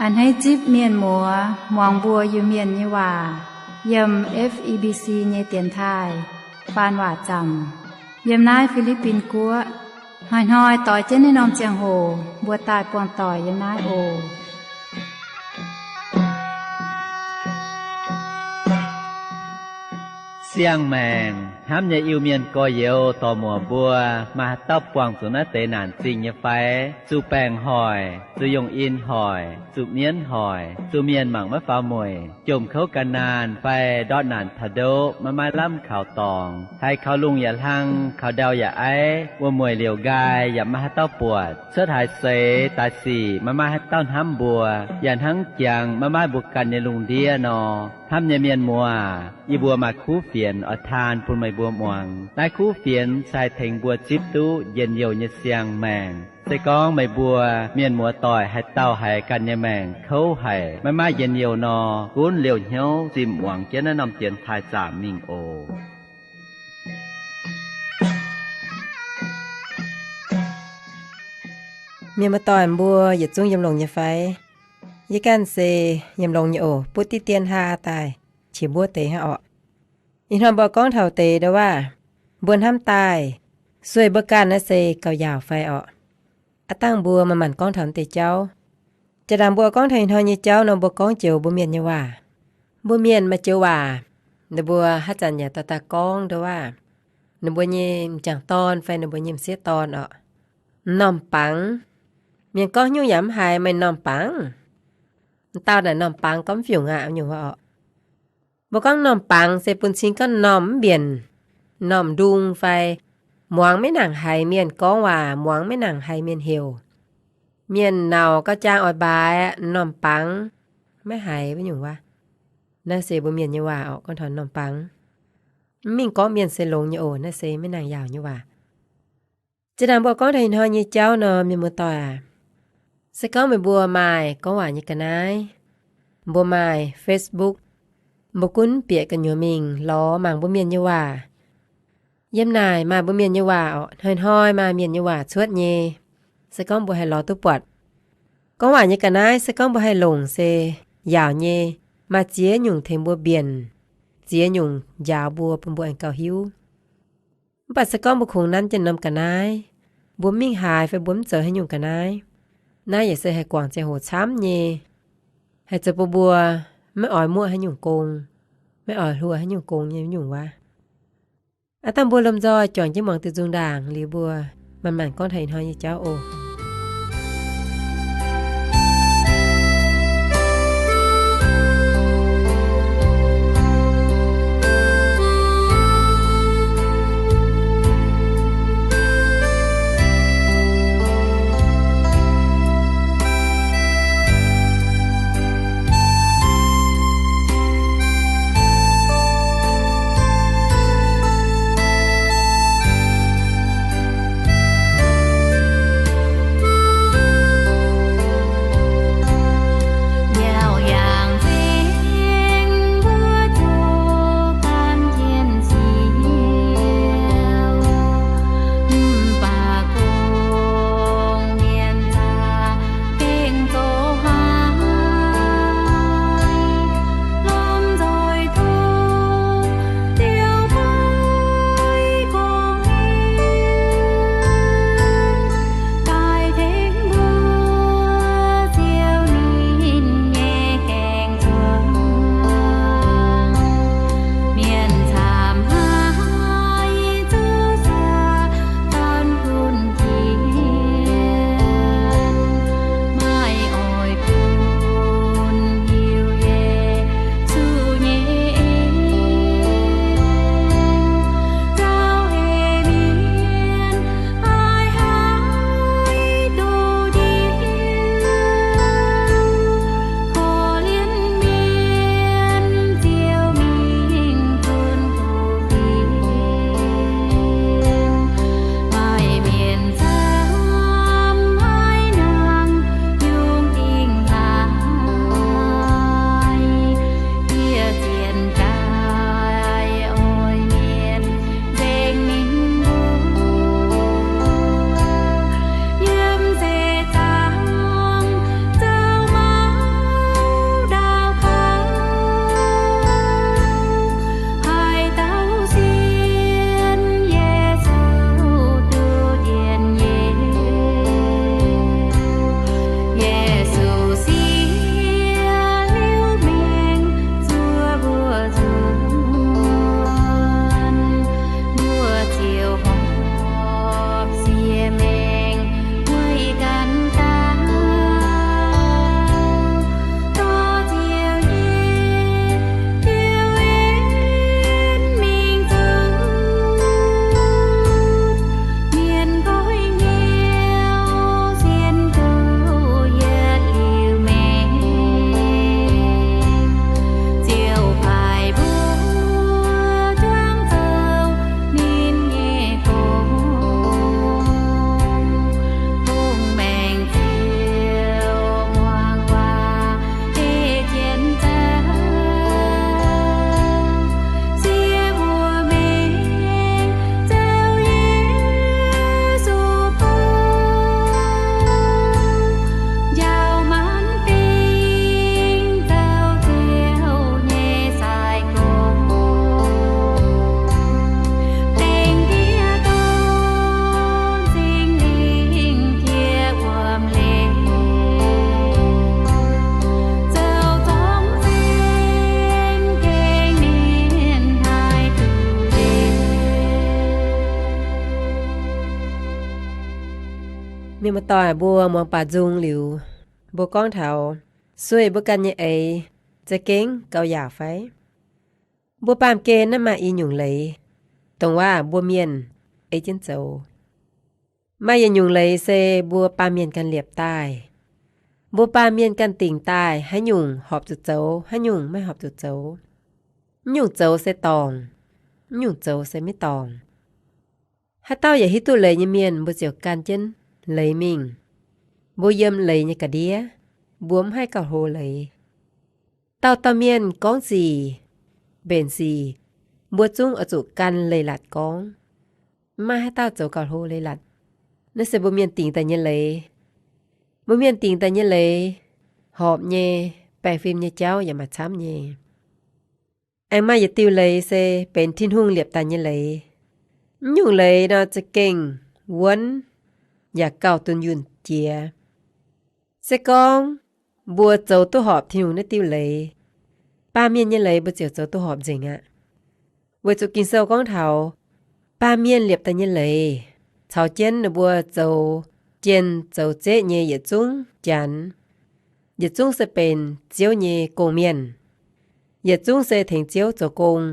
A'hneiv zipv mienh muoz muangx mbuo Iu-Mienh nyei waac yiem F E B C nyei dienx taaih faan waac zaamc yiem naaiv Fi^li^bin Guoqv. Hnoi-hnoi doix jienv naaiv norm ziangh hoc mbuo daaih buangh doic yiem naaiv oc. Siang-maengc hnamv nyei Iu-Mienh gorx-youz dorc-muoc mbuo, maaih haaix dauh buangh zuqc naaiv deix naanc zingh nyei fai? Zuqc baengc hoic, zuqc yungh in hoic, zuqc mienv hoic, zuqc mienh mangc maiv faaux mueic, jomc kouv gan naanh fai ndortv naanc taux ndoqv maiv maaih lamh kaux dorngx, haiz kaux lungh yaac hlang, kaux ndau yaac aiv, wuom-mueic liouc nqaai yaac maiv maaih haaix dauh buatc, cuotv haaix seix daaih sic maiv maaih haaix dauh hnamv mbuo, yaac hnangv jangx maiv maaih mbuo ganh nyei lungh ndiev nor. Hnamv nyei mienh muoz, yie mbuo maaih kuv fienx oix taan bun meih mbuo muangx. Naaiv kuv fienx se haih tengx mbuo zipv duqv njien-youh nyei siang-maengc. Se gorngv meih mbuo mienh muoz-doic haaix dauh haiz ganh nyei maengc kouv haic, maiv maaih njien-youh nor, gunv liouh hnyouv zimh muangx jienv naaiv norm dienx taaih zaamc mingh oc. Mienh muoz-doic mbuo yietc zungv yiem longx nyei fai? Yie ganh se yiem longx nyei oc, butv diqv dien hlaa daaih qiex mbuov deix hnangv orqc. Ih hnoi mbuo gorngv taux deix ndo waac, mbuo hnamv daaih, sueih mbuo ganh naaiv se gauh yaauc fai orqc? Aav dangh mbuo manc-manc gorngv taux deix jauv. Jaa ndaangc mbuo gorngv taux ih hnoi nyei jauv nor, mbuo gorngv joux mbuo mienh nyei waac. Mbuo mienh maaih joux waac, ninh mbuo haaix zanc yaac daaih daaih gorngv ndo waac, ninh mbuo nyei m'jangc dorn fai ninh mbuo nyei m'sieqv dorn orqc. M'normh bangx. Mienh gorngv nyungc yaac mv haiz, meih m'normh bangx. M'dauh naaic m'normh bangx gorngv mv fiungc aqv nyungc waac orqc. Mbuo gorngv m'normh bangx se bun cing gorngv m'normh mv mbienc, m'normh ndung fai muangx maiv nangc haiz mienh gorngv waac, muangx maiv nangc haiz mienh heuc. Mienh nauc gauh jaang oix mbaaix aqv, m'normh bangx, maiv haiz wuov nyungc waac. Naaiv se mbuo mienh nyei waac orqc, gorngv taux m'normh bangx. Mv mingh gorngv mienh se longx nyei oc, naaiv se maiv nangc yaauc nyei waac. Zinh ndaangc mbuo gorngv taux ih hnoi nyei jauv nor, mienh muoz-doic aac, se gorngv meih mbuo maaih gorngv waac nyei ga'naaiv, mbuo maaih Facebook, mbuo gunv bieqc gu'nyuoz mingh lorz mangc mbuo mienh nyei waac. Yiem naaic maaih mbuo mienh nyei waac orqc, hnoi-hnoi maaih mienh nyei waac cuotv nyei. Se gorngv mbuo haih lorz duqv buatc gorngv waac nyei ga'naaiv, se gorngv mbuo haih longc se yaauc nyei, maaih ziex nyungc tengx mbuo mbienc, ziex nyungc njaaux mbuo, bun mbuo aengx gauh hiuv. Mv baac se gorngv mbuo kungx nanv jienv norm ga'naaiv, mbuo mingh haaix fai mbuo mv zoux haaix nyungc ga'naaiv, naaiv yaac se haih guangc ziangh hoc camv nyei, haih zoux bun mbuo maiv oix muoqv haaix nyungc gong, maiv oix hluo haaix nyungc gong nyei nyungc waac. Aav dangh mbuo lomh nzoih juangc jienv muangx diuh nzung ndaangc liuz, mbuo manc-manc gorngv taux ih hnoi nyei jauv oc. Muoz-doic mbuo muangx baac nzung liuz, mbuo gorngv taux sueih mbuo ganh nyei eix za'gengh gauh yaauc fai? Mbuo baamh gen naaiv maaih i nyungc leiz, dongh waac mbuo mienh ei jienv zoux. Maaih yietc nyungc leiz se mbuo baamh mienh ganh liepc daaih. Mbuo baamh mienh ganh dingc daaih haaix nyungc horpc zuqc zoux, haaix nyungc maiv horpc zuqc zoux. Mv nyungc zoux se dorngc, mv nyungc zoux se maiv dorngc. Haaix dauh yaac hiuv duqv leiz nyei mienh, mbuo ziouc gan jienv leiz mingh. Mbuo yiem leiz nyei ga'ndiev, mbuo mv haih gauh hlo leiz. Dauh dauh mienh gorngv sic, mbenc sic, mbuo zungv oix zuqc gan leiz-latc gorngv. Mv maaih haaix dauh zoux gauh hlo leiz-latc. Naaiv se mbuo mienh dingc daaih nyei leiz. Mbuo mienh dingc daaih nyei leiz, horpc nyei, baengh fim nyei jauv yaac maaih camv nyei. Aengx maaih yietc diuh leiz se benx Tin-Hungh liepc daaih nyei leiz. Mv nyungc leiz nor za'gengh wuonv yaac gauh dunh yunh jiex. Se gorngv mbuo zoux duqv horpc Tin-Hungh naaiv diuh leiz, baamh mienh nyei leiz mbuo ziouc zoux duqv horpc nzengc aqv. Weic zuqc Ging-Sou gorngv taux baamh mienh liepc daaih nyei leiz caux jienv ninh mbuo zoux jien zoux zeqv nyei yietc zungv janx, yietc zungv se benx Ziouv nyei gong-mienh, yietc zungv se tengx Ziouv zoux gong.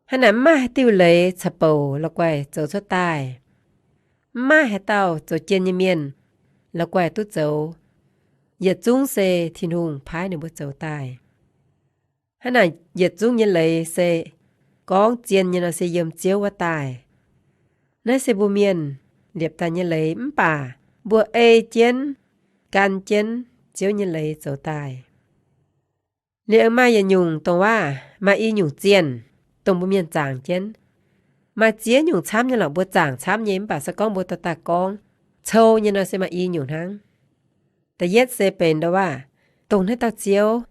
Hnangv naaic mv maaih haaix diuh leiz caux bouc la'guaih zoux cuotv daaih. Mv maaih haaix dauh zoux jien nyei mienh la'guaih duqv zoux. Yietc zungv se Tin-Hungh paaiv ninh mbuo zoux daaih. Hnangv naaic yietc zungv nyei leiz se gorngv zien nyei nor se yiem Ziouv wuov daaih. Naaiv se mbuo mienh liepc daaih nyei leiz mv baac mbuo ei jienv, gan jienv Ziouv nyei leiz zoux daaih. Liuz aengx maaih yietc nyungc dongh waac maaih i nyungc zienh, dongh mbuo mienh zaangc jienv. Maaih ziex nyungc camv nyei lorqc, mbuo zaangc camv nyei, mv baac se gorngv mbuo dorh daaih gorngv cou nyei nor se maaih i nyungc hnangv. Da'yietv se benx ndo waac, dongh naaiv dauh Ziouv,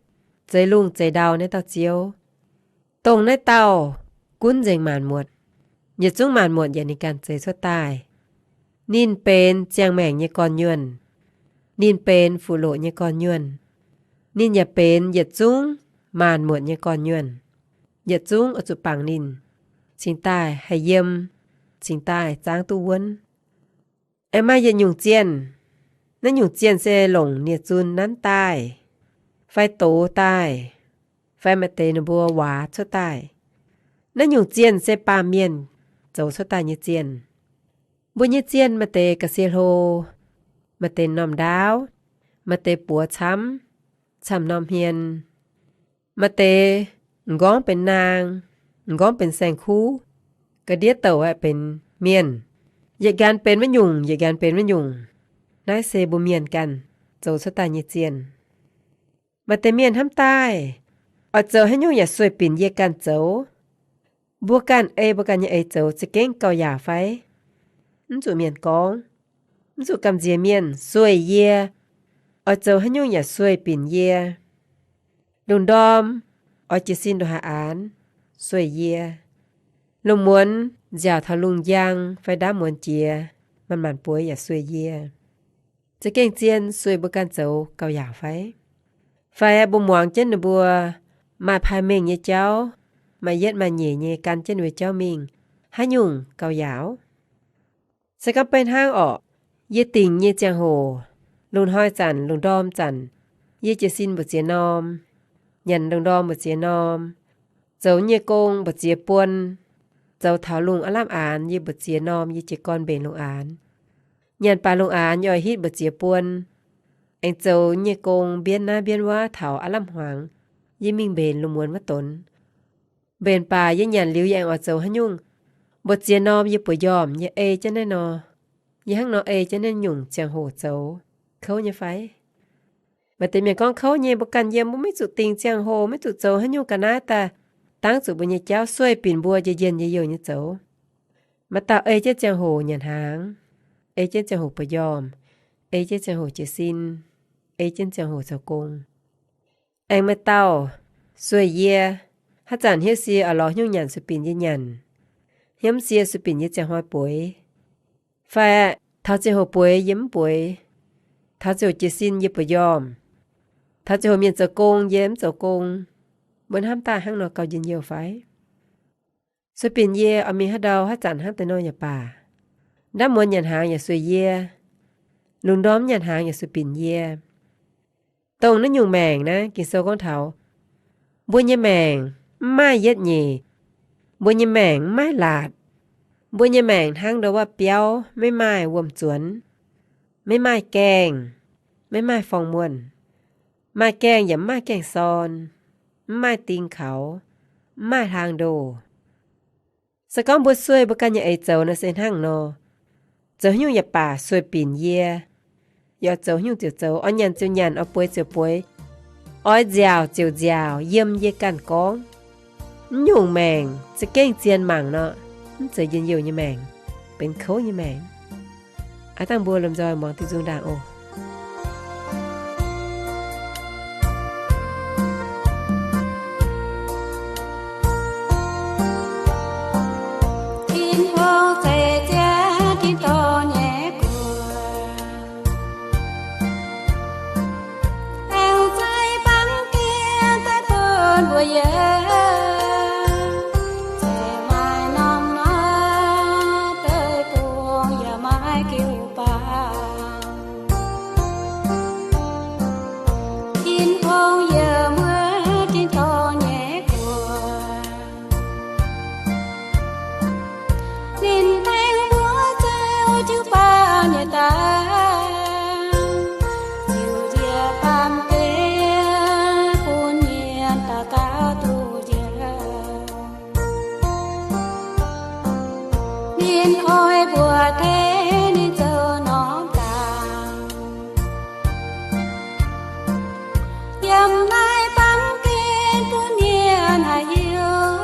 zeix lungh zeix ndau naaiv dauh Ziouv, dongh naaiv dauh gunv nzengc maanc muotc. Yietc zungv maanc muotc yaac ninh ganh zeix cuotv daaih. Ninh benx ziangh maengc nyei gorn-nyuonh. Ninh benx fuqv-loqc nyei gorn-nyuonh. Ninh yaac benx yietc zungv maanc muotc nyei gorn-nyuonh. Yietc zungv oix zuqc bangc ninh cingx daaih haih yiem, cingx daaih zaangv duqv wuonv. Aengx maaih yietc nyungc zienh. Naaiv nyungc zienh se longc nie-zun nanv daaih, fai dox daaih, fai maaih deix ninh mbuo waac cuotv daaih. Naaiv nyungc zienh se baamh mienh zoux cuotv daaih nyei zienh. Mbuo nyei zienh maaih deix ga'sie hlo, maaih deix m'normh ndaauv, maaih deix buoz camv, camv m'normh hmien, maaih deix m'nqorngv benx naang, m'nqorngv benx saeng-kuv, ga'ndiev douc aeqv benx mienh, yietc nqan benx wuov nyungc, yietc nqan benx wuov nyungc. Naaiv se mbuo mienh ganh zoux cuotv daaih nyei zienh. Maaih deix mienh hnamv daaih, oix zoux haaix nyungc yaac sueih binc yie ganh zoux. Mbuo ganh ei mbuo ganh nyei eix zoux za'gengh gauh yaauc fai? Mv zuqc mienh gorngv, mv zuqc gamh nziex mienh sueih yie, oix zoux haaix nyungc yaac sueih binc yie. Lungh ndorm oix jiez sin ndongc haaix aanx, sueih yie. Lungh muonz nziaauc taux lungh njang fai ndaamv muonz jiex, manc-manc bueix yaac sueih yie. Za'gengh zien sueih mbuo ganh zoux gauh yaauc fai? Fai mbuo muangx jienv ninh mbuo maaih paaiv mengh nyei jauv, maaih yietv maaih nyeic nyei gan jienv ninh jauv mingh, haaix nyungc gauh yaauc? Se gorngv beiv hnangv orqc, yie dingc nyei ziangh hoc, lungh hnoi zanc, lungh ndorm zanc, yie jiez sin mbu'ziex norm, nyanc lungh ndorm mbu'ziex norm, zoux nyei gong mbu'ziex buon, zoux taux lungh aav lamh aanx yie mbu'ziex norm yie jiez gorn mbenc lungh aanx. Nyanc baac lungh aanx yie oix hitv mbu'ziex buon, aengx zoux nyei gong mbienv naaiv mbienv wuov taux aav lamh hmuangx yie mingh mbenc lungh muonz wuov donx. Mbenc baac yie nyanc liuz yie aengx oix zoux haaix nyungc? Mbu'ziex norm yie buoz-njormh yie ei jienv naaiv nor, yie hnangv nor ei jienv naaiv nyungc ziangh hoc zoux, kouv nyei fai? Maaih deix mienh gorngv, kouv nyei, mbuo ganh yiem mbuo maiv zuqc dingc ziangh hoc, maiv zuqc zoux haaix nyungc ga'naaiv daaih, dangv zuqc mbuo nyei jauv sueih binc mbuo njien-njien youh youh nyei zoux. Maaih dauh ei jienv ziangh hoc nyanc hnaangx, ei jienv ziangh hoc buoz-njormh, ei jienv ziangh hoc jiez sin, ei jienv ziangh hoc zoux gong. Aengx maaih dauh sueih yie, haaix zanc hnyouv sie oix lorz haaix nyungc nyanc sueih binc yie nyanc, hnyouv sie sueih binc yie ziangh hnoi bueix. Fai taux ziangh hoc bueix yie mv bueix, taux ziangh hoc jiez sin yie buoz-njormh, taux ziangh hoc mienh zoux gong yie mv zoux gong. Mbuo hnamv daaih hnangv nor gauh njien-youh fai? Sueih binc yie oix mingh haaix ndau haaix zanc hnangv deix nor yaac baac, ndaamv muonz nyanc hnaangx yaac sueih yie, lungh ndorm nyanc hnaangx yaac sueih binc yie. Dongh naaiv nyungc maengc naaiv Ging-Sou gorngv taux mbuo nyei maengc mv maaih yietv nyeic, mbuo nyei maengc mv maaih laatc, mbuo nyei maengc hnangv ndo wuov biauv, maiv maaih wuom-zuonx, maiv maaih gaengh, maiv maaih forng-muonh, maaih gaengh yaac mv maaih gaengh sorn, mv maaih ding kaux, mv maaih hlaang ndoh. Se gorngv mbuo sueih mbuo ganh nyei eix zoux nor se hnangv nor, zoux haaix nyungc yaac baac sueih binc yie. Yaac zoux haaix nyungc ziouc zoux, oix nyanc ziouc nyanc, oix bueix ziouc bueix, oix nziaauc ziouc nziaauc, yiem yie ganh gorngv. Naaiv nyungc maengc za'gengh zien mangc nor, mv zeiz njien-youh nyei maengc, benx kouv nyei maengc. Aav dangh mbuo lomh nzoih muangx diuh nzung ndaangc oc. Tin-Hungh zeix jienv tin-dorngh nyei guoqv, aengx zeix baamh gen daaih bun mbuo yiem. Zeiz maaih norm-norm deic-bung yaac maaih jiu-baang. Tin-Hungh yiem wuov tin-dorngh nyei guoqv, ninh tengx mbuo zoux jiu-baang nyei daaih, ziux njiec baamh gen bun mienh dauh dauh duqv njoux. Ninh oix mbuo tengx ninh zoux norm dangc, yiem naaiv baamh gen bun mienh haih hiuv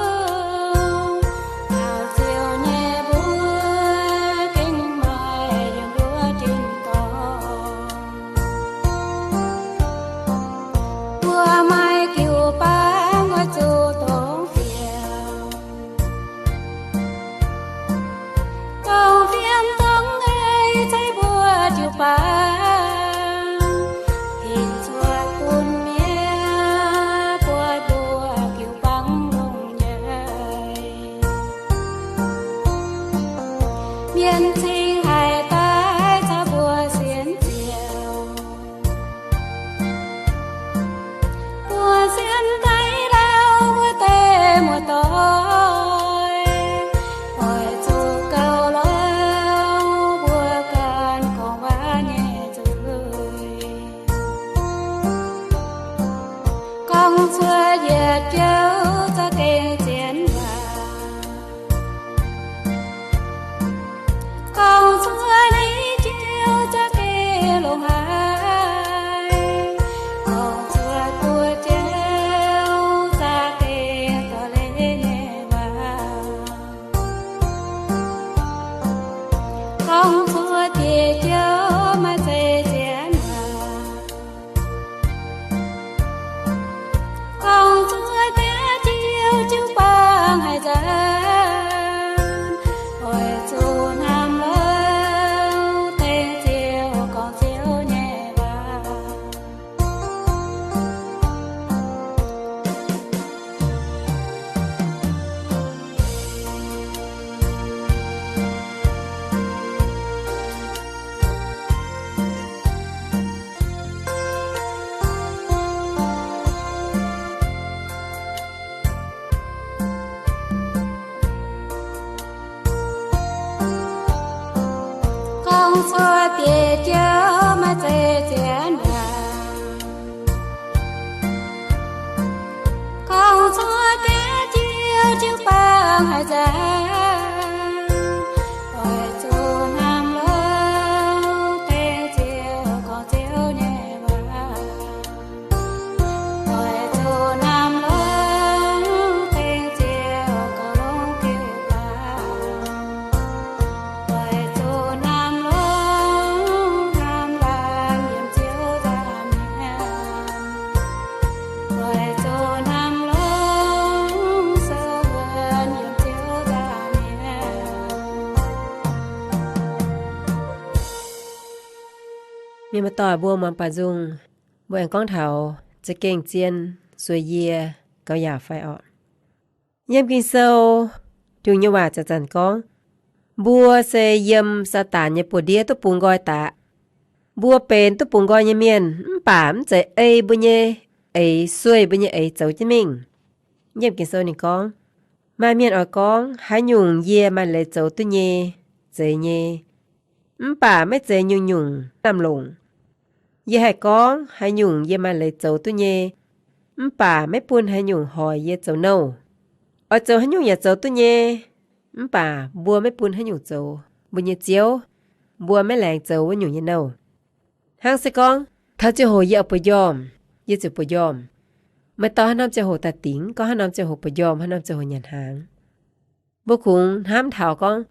taux Ziouv nyei mbuox gengh maaih yiem wuov tin-dorngh. Mbuo maaih jiu-baang oix zuqc dongh fienx, dongh fienx dongh eix ceix mbuo jiu-baang, hinc cuotv bun mienh buatc mbuo jiu-baang longx nyei. Mienh cingx haiz daaih caux mbuo sienx Ziouv. Mbuo sienx daaih lauh wuov deix muoz-doic, oix zuqc gauh lorz mbuo ganh gorngv waac nyei nzuih. Gorngv cuotv yietc jouh za'gengh zien waac, gorngv cuotv i jouh za'gengh longx haic, gorngv cuotv buo jouh za'gengh dorh leiz nyei waac, gorngv cuotv diec jouh maaih zeiz zien waac. Gorngv cuotv deix jiu, jiu-baang haic nzengc, oix zuqc hnamv louh tengx Ziouv gorngv Ziouv nyei waac. Gorngv cuotv diec jouh maaih zeiz zien waac, gorngv cuotv deix jiu, jiu-baang haic nzengc, oix zuqc hnamv louh tengx Ziouv gorngv Ziouv nyei waac. Oix zuqc hnamv louh tengx Ziouv gorngv longx jiu-baang. Oix zuqc hnamv louh hnamv laanh yiem Ziouv nza'hmien. Oix zuqc hnamv louh sou wuonx yiem Ziouv nza'hmien. Mienh muoz-doic mbuo muangx baaux nzung, mbuo aengx gorngv taux za'gengh zien sueih yie gauh yaauc fai orqc? Yiem Ging-Sou, Tin-Hungh nyei waac zanc-zanc gorngv, mbuo se yiem Saadaan nyei buoz-ndiev duqv bungx nqoi daaih. Mbuo benx duqv bungx nqoi nyei mienh mv baac mv zeiz ei mbuo nyei eix, sueih mbuo nyei eix zoux jienv mingh. Yiem Ging-Sou ninh gorngv, maaih mienh oix gorngv, haaix nyungc yie maaih leiz zoux duqv nyei, zeiz nyei, mv baac maiv zeiz nyungc-nyungc lamh longc. Yie haih gorngv haaix nyungc yie maaih leiz zoux duqv nyei, mv baac maiv bun haaix nyungc hoic yie zoux nouh. Oix zoux haaix nyungc yaac zoux duqv nyei, mv baac mbuo maiv bun haaix nyungc zoux mbuo nyei ziouv, mbuo maiv laengz zoux wuov nyungc nyei nouh. Hnangv se gorngv taux ziangh hoc yie oix buoz-njormh, yie ziouc buoz-njormh. Meih dorh haaix norm ziangh hoc daaih dingc, gorngv haaix norm ziangh hoc buoz-njormh, haaix norm ziangh hoc nyanc hnaangx. Mbuo kungx hnamv taux gorngv,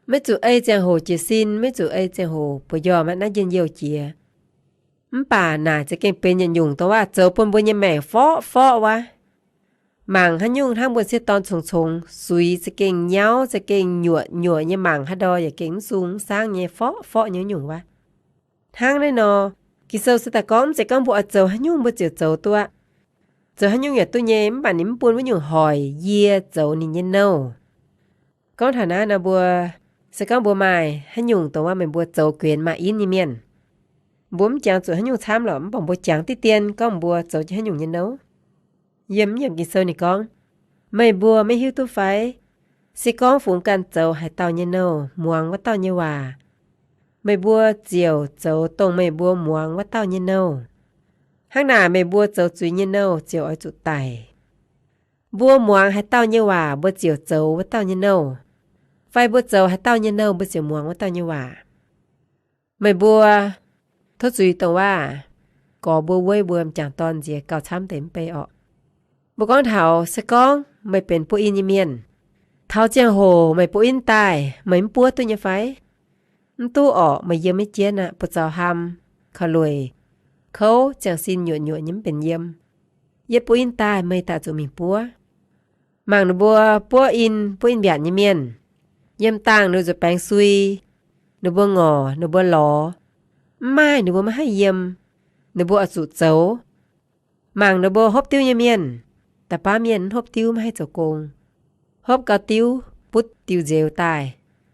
maiv zuqc ei ziangh hoc jiez sin, maiv zuqc ei ziangh hoc buoz-njormh aqv, naaiv njien-youh jiex. Mv baac naaic za'gengh benx yietc nyungc dongh waac zoux bun mbuo nyei maengc forv-forv wuov. Mangc haaix nyungc hnangv mbuo sieqv dorn congx-congx, suix za'gengh nyauv, za'gengh nyuoqc nyuoqc nyei, mangc haaix ndau yaac gengh mv sung mv saangv nyei, forv-forv nyei wuov nyungc wuov. Hnangv naaiv nor, Ging-Sou se daaih gorngv, mv zeiz gorngv mbuo oix zoux haaix nyungc mbuo ziouc zoux duqv aqv. Zoux haaix nyungc yaac duqv nyei, mv baac ninh mv bun wuov nyungc hoic yie zoux ninh nyei nouh. Gorngv taux naaiv nor, mbuo se gorngv mbuo maaih haaix nyungc dongh waac meih mbuo zoux guenx maaih in nyei mienh, mbuo mv jangx zuqc haaix nyungc camv lorqc, mv baac mbuo jangx diqv dien gorngv mbuo zoux jienv haaix nyungc nyei nouh. Yiem, yiem Ging-Sou ninh gorngv, meih mbuo maiv hiuv duqv fai? Se gorngv fungx ganh zoux haaix dauh nyei nouh, muangx wuov dauh nyei waac, meih mbuo ziouc zoux dongh meih mbuo muangx wuov dauh nyei nouh. Hnangv naaic meih mbuo zoux zuiz nyei nouh ziouc oix zuqc daic. Mbuo muangx haaix dauh nyei waac, mbuo ziouc zoux wuov dauh nyei nouh, fai mbuo zoux haaix dauh nyei nouh, mbuo ziouc muangx wuov dauh nyei waac. Meih mbuo tov zuiz dongh waac gorx mbuo wuov mbuo m'jangc dorn nziex gauh camv deix mv bei orqc. Mbuo gorngv taux se gorngv meih benx buov in nyei mienh, taux ziangh hoc meih buov in daaih, meih mv buov duqv nyei fai? Mv duqv orqc, meih yiem maiv jienv aqv, buoz-zaux ham, ka'lueic, kouv, ziangh sin nyuoqc nyuoqc nyei mv benx yiem. Yie buov in daaih, meih daaih zuqc mingh buov. Mangc ninh mbuo buov in, buov in mbiaatc nyei mienh, yiem dangh ninh zuqc baengx sui, ninh mbuo ngorc, ninh mbuo lorz, mv maaih ninh mbuo maiv haih yiem, ninh mbuo oix zuqc zoux. Mangc ninh mbuo hopv diuv nyei mienh, da'baav mienh mv hopv diuv maiv haih zoux gong. Hopv gau diuv, butv diuh nzeux daaih,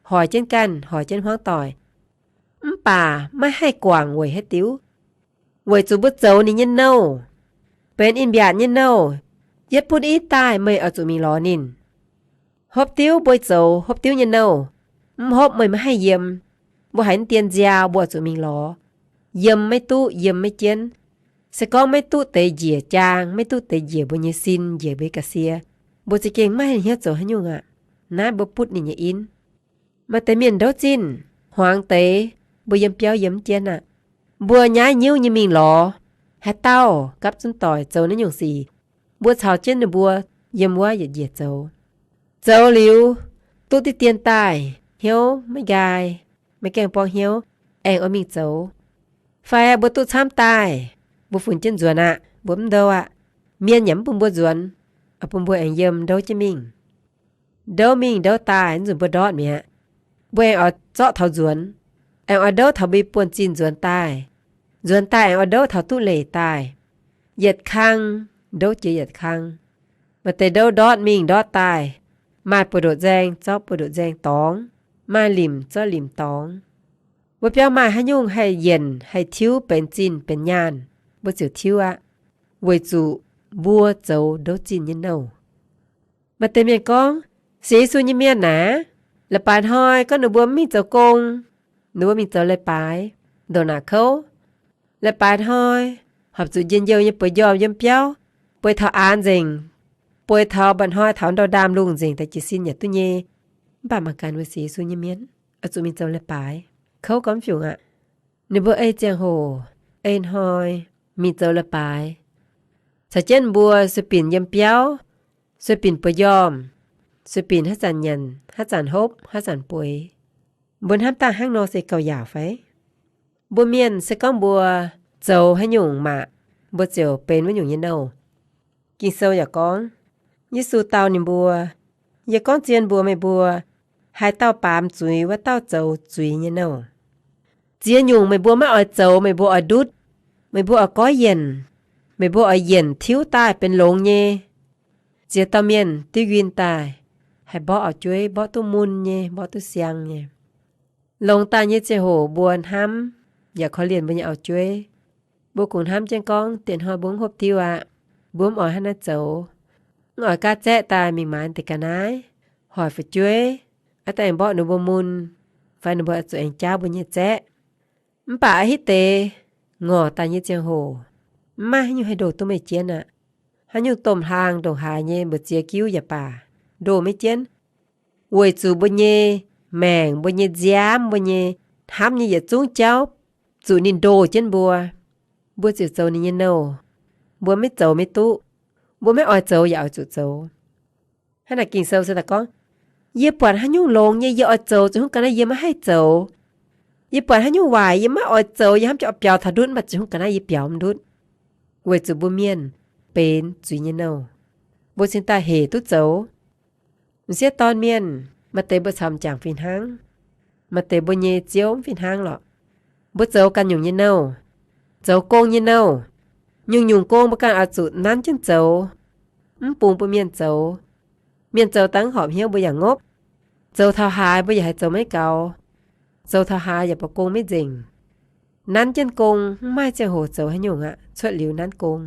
hoic jienv ganh, hoic jienv hmuangv doic, mv baac maiv haih guangc weic haaix diuv? Weic zuqc mbuo zoux ninh nyei nouh, benx in mbiaatc nyei nouh. Yie butv i daaih, meih oix zuqc mingh lorz ninh. Hopv diuv mbuo zoux hopv diuv nyei nouh, mv hopv meih maiv haih yiem. Mbuo haiz dien nziaaux mbuo oix zuqc mingh lorz. Yiem maiv duqv, yiem maiv jienv. Se gorngv maiv duqv deix njiec jaang, maiv duqv deix njiec mbuo nyei sin, njiec mbuo nyei ga'sie, mbuo za'gengh maiv haih hnyouv zoux haaix nyungc aqv. Naaiv mbuo butv ninh nyei in. Maaih deix mienh ndouv zinh, hmuangx deix, mbuo yiem biauv yiem mv jienv aqv. Mbuo nyaiv nyiuv nyei mingh lorz haaix dauh gapv zunv doic zoux naaiv nyungc sic, mbuo caux jienv ninh mbuo yiem wuov yietc njiec zoux. Zoux liuz, duqv diqv dien daaih, hnyouv maiv nqaai, maiv gaengh borngv hnyouv, aengx oix mingh zoux. Fai mbuo duqv camv daaih, mbuo funx jienv nzuonx aqv, mbuo mv ndouv aqv, mienh yaac mv bun mbuo nzuonx, oix bun mbuo aengx yiem ndouv jienv mingh. Ndouv mingh ndouv daaih, nzunc mbuo ndortv mi'aqv. Mbuo aengx oix zorqv taux nzuonx, aengx oix ndouv taux mbuo buonv-zinh nzuonx daaih. Nzuonx daaih aengx oix ndouv taux duqv leic daaih. Yietc kang ndouv jiex yietc kang. Maaih deix ndouv ndortv mingh ndortv daaih, maaih buoz-ndoqv nzaeng zorqv buoz-ndoqv nzaeng dorngx, maaih limc zorqv limc dorngx. Mbuo biauv maaih haaix nyungc haih yienc, haih tiuv benx zinh benx nyaanh, mbuo ziouc tiuv aqv, weic zuqc mbuo zoux ndouv zinh nyei nouh. Maaih deix mienh gorngv, sienx Yesu nyei mienh naaic, leiz-baaix hnoi gorngv ninh mbuo mv mingh zoux gong, ninh mbuo mingh zoux leiz-baaix, ndongc naaic kouv. Leiz-baaix hnoi horpc zuqc njien-youh nyei bueix njormh yiem biauv, bueix taux aanx nzengc, bueix taux mba'hnoi taux ndau ndaamv-lungh nzengc daaih jiez sin yaac duqv nyei. Mv baac mangc gaax, mbuo sienx Yesu nyei mienh oix zuqc mingh zoux leiz-baaix, kouv gormx fiungc aqv. Ninh mbuo ei ziangh hoc, ei hnoi mingh zoux leiz-baaix, caux jienv mbuo sueih binc yiem biauv, sueih binc bueix njormh, sueih binc haaix zanc nyanc, haaix zanc hopv, haaix zanc bueix. Mbuo hnamv dangh hnangv nor se gauh yaauc fai? Mbuo mienh se gorngv mbuo zoux haaix nyungc maah, mbuo ziouc benx wuov nyungc nyei nouh. Ging-Sou yaac gorngv, Yesu dau ninh mbuo, Yie gorngv zien mbuox meih mbuo, haaix dauh baamz zuiz, wuov dauh zoux zuiz nyei nouh. Ziex nyungc meih mbuo maiv oix zoux, meih mbuo oix ndutv, meih mbuo oix goiv yienc, meih mbuo oix yienc tiuv daaih benx longx nyei. Ziex dauh mienh diuv yuin daaih, haih mborqv auv-jueiv, mborqv duqv mun nyei, mborqv duqv siang nyei. Longx daaih nyei ziangh hoc mbuo hnamv, yaac korv-lienh mbuo nyei auv-jueiv. Mbuo kungx hnamv jienv gorngv, dieh hnoi mbuo mv hopv diuv aqv, mbuo mv oix hnangv naaiv zoux. Mv oix gaav zaeqv daaih mingh maaiz deix ga'naaiv, hoic fu'jueiv, aav dangh aengx mborqv ninh mbuo mun, fai ninh mbuo oix zuqc aengx jaauv mbuo nyei zaeqv. Mv baac a'hitv deix ngorc daaih nyei ziangh hoc, mv maaih haaix nyungc haih ndoh duqv meih jienv aqv. Haaix nyungc domh hlaang ndongc haaix nyei mbu'ziex jiuv yaac baac, ndoh maiv jienv. Weic zuqc mbuo nyei maengc, mbuo nyei nziaamv, mbuo nyei hnamv nyei yietc zungv jauv zuqc ninh ndoh jienv mbuo, mbuo ziouc zoux ninh nyei nouh. Mbuo maiv zoux maiv duqv. Mbuo maiv oix zoux yaac oix zuqc zoux. Hnangv naaic Ging-Sou se daaih gorngv, yie buatc haaix nyungc longx nyei, yie oix zoux, ziouc hnangv ga'naaiv yie maiv haih zoux. Yie buatc haaix nyungc waaic, yie maiv oix zoux, yie hnamv jiex oix biaux taux ndutv, mv baac ziouc hnangv ga'naaiv yie biaux mv ndutv. Weic zuqc mbuo mienh benx zuiz nyei nouh, mbuo cingx daaih hec duqv zoux. M'sieqv dorn mienh, maaih deix mbuo caux m'jangc fih hnangv, maaih deix mbuo nyei ziouv mv fih hnangv lorqc. Mbuo zoux ganh nyungc nyei nouh, zoux gong nyei nouh. Nyungc-nyungc gong mbuo ganh oix zuqc nanv jienv zoux, mv bungx bun mienh zoux. Mienh zoux daaih mv horpc hnyouv mbuo yaac ngopv. Zoux taux haaix mbuo yaac haih zoux maiv gaux. Zoux taux haaix yaac baac gong maiv nzengc. Nanv jienv gong mv maaih ziangh hoc zoux haaix nyungc aqv, cuotv liuz nanv gong.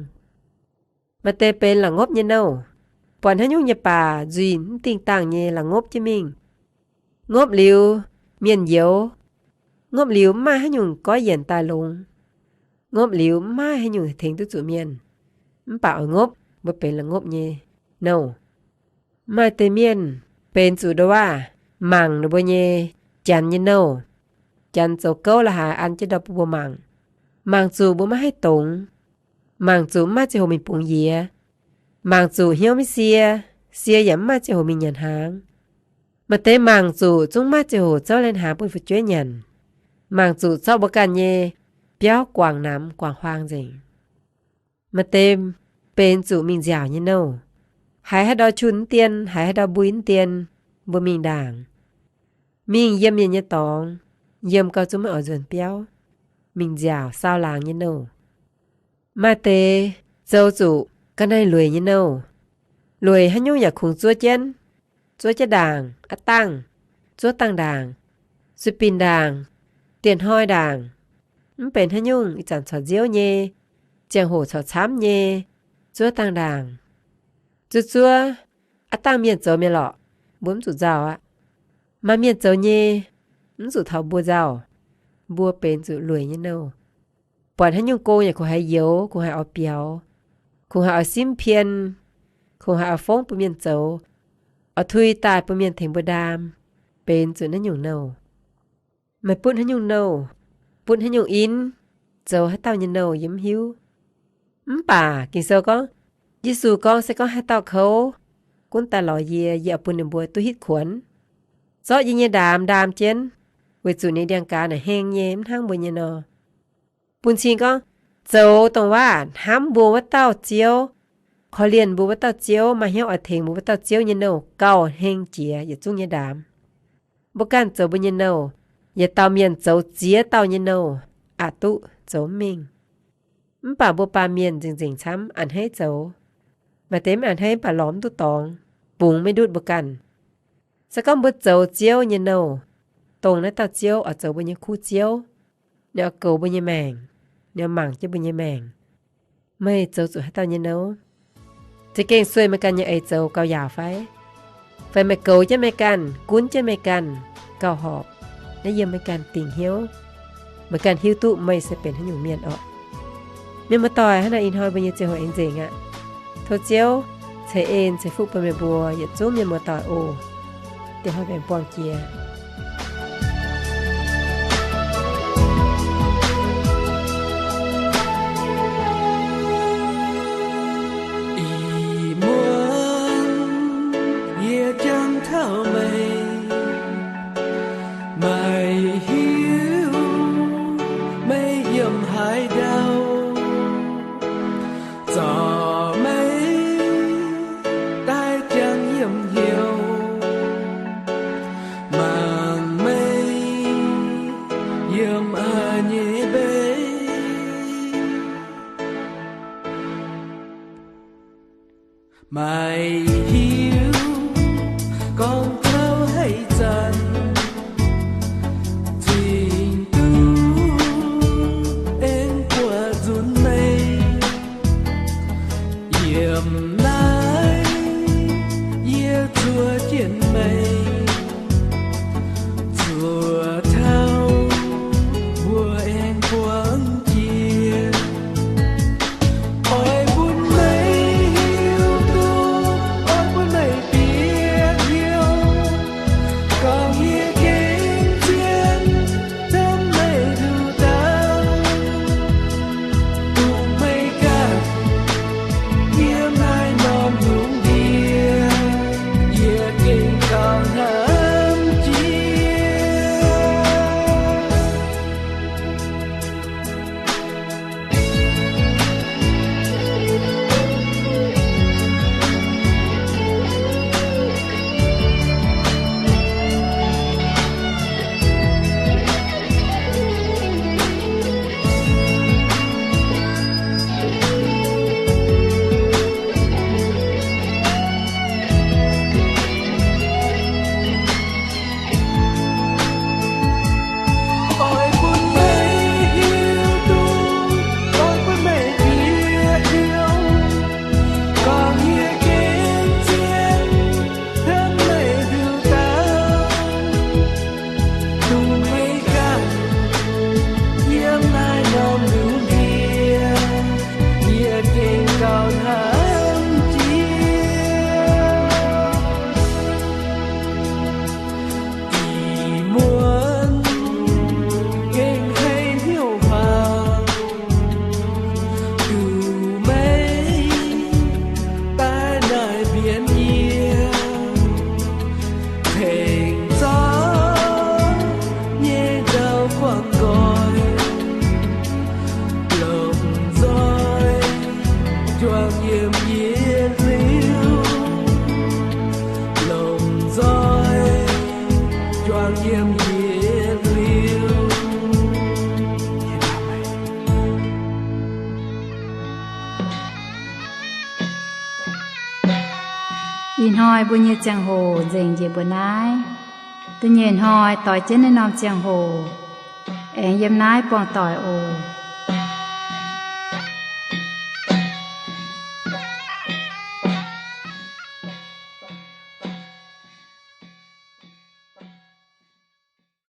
Maaih deix benx la'ngopv nyei nouh, buatc haaix nyungc nyei baac nzuih mv dingh dangh nyei la'ngopv jienv mingh. Ngopv liuz, mienh youx. Ngopv liuz mv maaih haaix nyungc goiv yienc daaih longx. Ngopv liuz mv maaih haaix nyungc tengx duqv zuqc mienh. Mv baac oix ngopv, mbuo benx la'ngopv nyei nouh. Maaih deix mienh benx zuqc ndo waav mangc ninh mbuo nyei janx nyei nouh. Janx zoux gouv la'haaix an jienv ndau bun mbuo mangc. Mangc zuqc mbuo maiv haih dongz. Mangc zuqc mv maaih ziangh hoc mingh bungx yiez. Mangc zuqc hnyouv maiv sie, sie yaac mv maaih ziangh hoc mingh nyanc hnaangx. Maaih deix mangc zuqc zungv maaih ziangh hoc zouv lai hnaangx bun fu'jueiv nyanc. Mangc zuqc zorqv mbuo ganh nyei biauv guangc namx guangc huaang nzengc. Maaih deix benx zuqc mingh nziaauc nyei nouh. Haiz haaix ndau qun mv dien, haiz haaix ndau mbui mv dien, mbuo mingh ndaangc. Mingh yiem mienh nyei dorngx, yiem gau zungv maiv oix nzuonx biauv, mingh nziaauc saau laangz nyei nouh. Maaih deix zoux zuqc ga'naaiv lueic nyei nouh. Lueic haaix nyungc yaac kungx zuov jienv. Zuov jienv ndaangc, aav dangh, zuov dangh ndaangc, sueih binc ndaangc, dieh hnoi ndaangc. Mv benx haaix nyungc, ih zanc corc nziouv nyei, ziangh hoc corc camv nyei, zuov dangh ndaangc. Zuov zuov, aav dangh mienh zoux mi'aqv lorqc, mbuo mv zuqc nzauh aqv. Maaih mienh zoux nyei, mv zuqc taux mbuo nzauh. Mbuo benx zuqc lueic nyei nouh. Buatc haaix nyungc gong yaac kungx haiz youx, kungx haiz oix biaux, kungx haiz oix simv pien, kungx haiz oix fongv bun mienh zoux, oix tui daaih bun mienh tengx mbuo ndaam, benx zuqc naaiv nyungc nouh. Meih butv haaix nyungc nouh, butv haaix nyungc in, zoux haaix dauh nyei nouh yie mv hiuv. Mv baac Ging-Sou gorngv, Yesu gorngv, se gorngv haaix dauh kouv, gunv daaih lorz yie, yie oix bun ninh mbuo duqv hitv kuonx. Zorqv yie nyei ndaam ndaam jienv, weic zuqc ninh ndiangx-gaaz naaic heng nyei, mv hnangv mbuo nyei nor. Bun cing gorngv, zoux dongh waac hnamv mbuo wuov dauh Ziouv, korv-lienh mbuo wuov dauh Ziouv, maaih hnyouv oix tengx mbuo wuov dauh Ziouv nyei nouh gauh heng jiex yietc zungv nyei ndaam. Mbuo ganh zoux mbuo nyei nouh, yietc dauh mienh zoux ziex dauh nyei nouh, aqc duqv zoux mv mingh. Mv baac mbuo baamh mienh nzengc nzengc camv a'hneiv zoux. Maaih deix mv a'hneiv mv baac lorz mv duqv dorngx, bungx maiv ndutv mbuo ganh. Se gorngv mbuo zoux Ziouv nyei nouh, dongh naaiv dauh Ziouv oix zoux mbuo nyei kuv Ziouv. Ninh oix goux mbuo nyei maengc. Ninh oix mangc jienv mbuo nyei maengc. Meih zoux zuqc haaix dauh nyei nouh? Za'gengh sueih meih ganh nyei eix zoux gauh yaauc fai? Fai meih goux jienv meih ganh, gunv jienv meih ganh gauh horpc, naaiv yiem meih ganh dingc hnyouv, meih ganh hiuv duqv meih se benx haaix nyungc mienh orqc. Mienh muoz-doic, hnangv naaiv ih hnoi mbuo nyei ziangh hoc aengx nzengc aqv. Tov Ziouv ceix en ceix fuqv bun meih mbuo yietc zungv mienh muoz-doic oc. Dieh hnoi mbuo aengx buangh jiex. Ih muonz yie jangx taux meih, meih hiuv meih yiem haaix ndau, zorc meih daaih jangx yiem hnyouv, mangc meih yiem haaix nyei mbei. Meih hiuv gorngv taux haaix zanc zingh duqv Ih hnoi mbuo nyei ziangh hoc nzengc njiec mbuo naaiv. Da'nyeic hnoi doix jienv naaiv norm ziangh hoc, aengx yiem naaiv buangh doic oc.